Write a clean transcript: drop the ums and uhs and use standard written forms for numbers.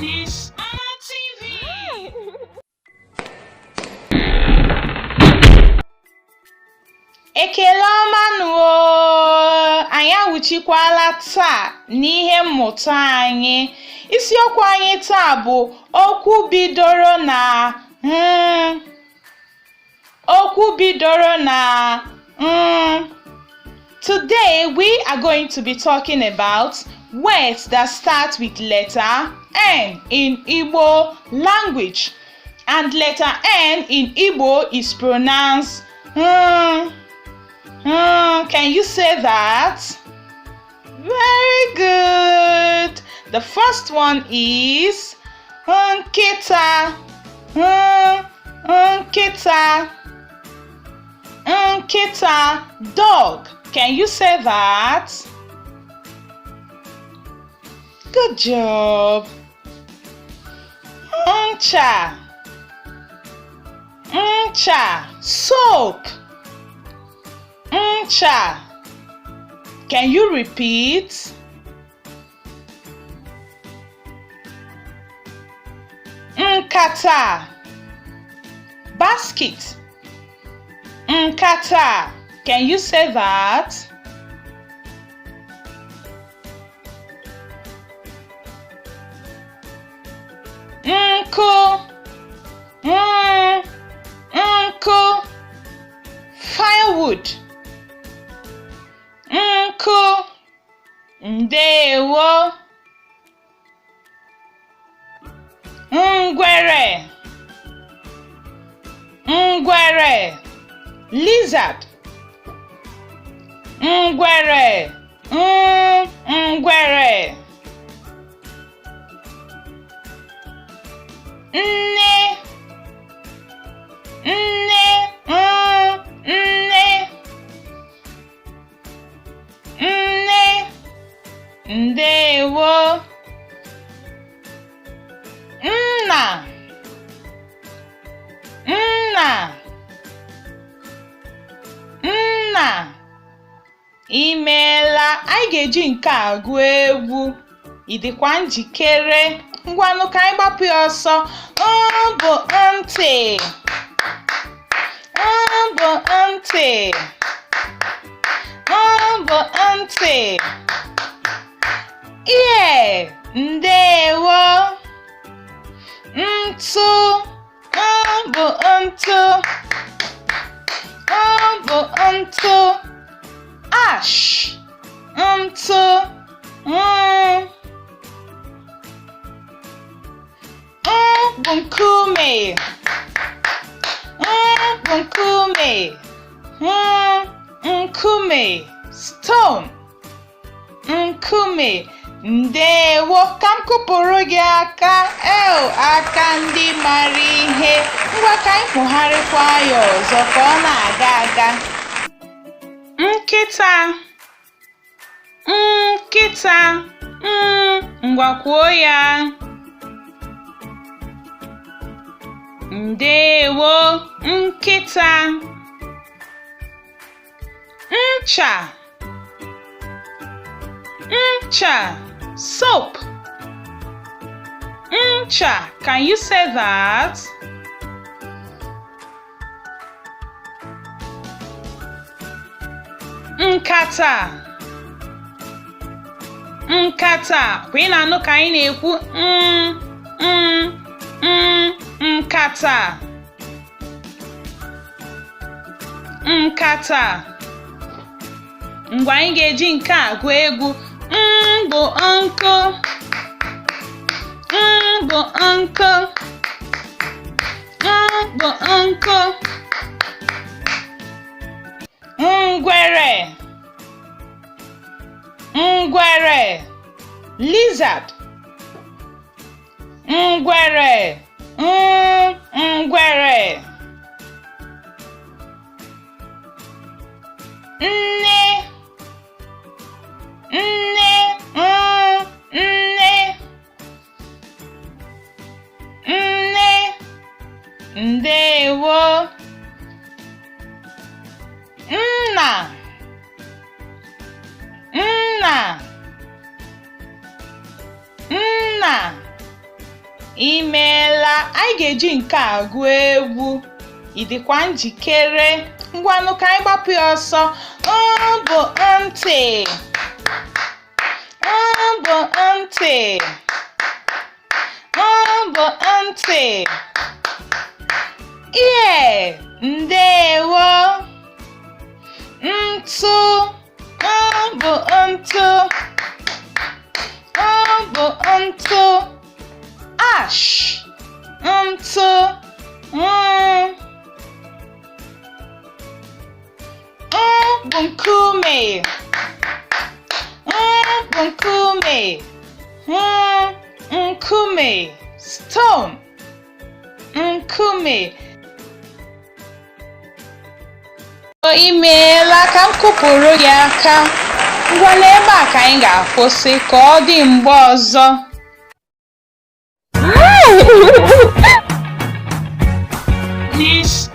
Miss Anna TV. Ekele ọma nụ oo! Anyị awụchikwala taa n'ihe mmụta anyị. Isiokwu anyị taa bụ okwu bidoro na n. Okwu bidoro na n. Today we are going to be talking about words that start with letter N in Igbo language. And letter N in Igbo is pronounced n. N. Can you say that? Very good. The first one is nkịta. N, nkịta. Nkịta, dog. Can you say that? Good job. Ncha. Ncha, soap. Ncha. Can you repeat? Nkata. Basket. Nkata. Can you say that? Nkụ. Nkụ. Firewood. Nkụ. Ndewo. Ngwere. Ngwere. Lizard. Ngwere. Ngwere. Nne. Nne. Nne. Nne. Ndewo. Nna. Nna. Nna. Imeela. Anyị ga-eji nke a gụọ egwu. Ị dịkwa njikere? Ngwanụ ka anyị gbapụ ya ọsọ. N bụ ntị. N bụ ntị. N bụ ntị. Ear, ndewo. Ntụ. N bụ ntụ. N bụ ntụ. Ash. Ntụ. N. N bụ nkume. N bụ nkume. N, nkume. Stone. Nkume. Ndewo, ka m kụpụrụ gị aka. Eo, aka ndị mara ihe. Ngwa, ka anyị kpụgharịkwa ya ọzọ ka ọ na-aga aga. Nkịta. Nkịta. Ngwa, kwuo ya. Ndewo, nkịta. Ncha. Ncha, soap. Ncha, can you say that? Nkata. Nkata. Kwa ị na-anụ ka anyị na-ekwu n, n, n, nkata. Nkata. Ngwa, anyị ga-eji nke a gụọ egwu. N bụ nkụ. N bụ nkụ. N bụ nkụ. Ngwere. Ngwere. Lizard. Ngwere. Ngwere. Nne. Nne. Nne. Nne. Ndewo. Nna. Nna. Imeela. Anyị ga-eji nke a gụọ egwu. Ị dịkwa njikere? Ngwanụ, ka anyị gbapụ ya ọsọ. N bụ ntị. N bụ ntị. N bụ ntị. Ear. Ndewo. Ntụ. N bụ ntụ. N bụ ntụ. Ash. Ntụ. N. N bụ nkume. N bụ nkume. N, nkume. Stone. Nkume. Imeela, ka m kụpụrụ gị aka. Ngwa, ebe a ka anyị ga-akwụsị. Ka ọ dị mgbe ọzọ. Miss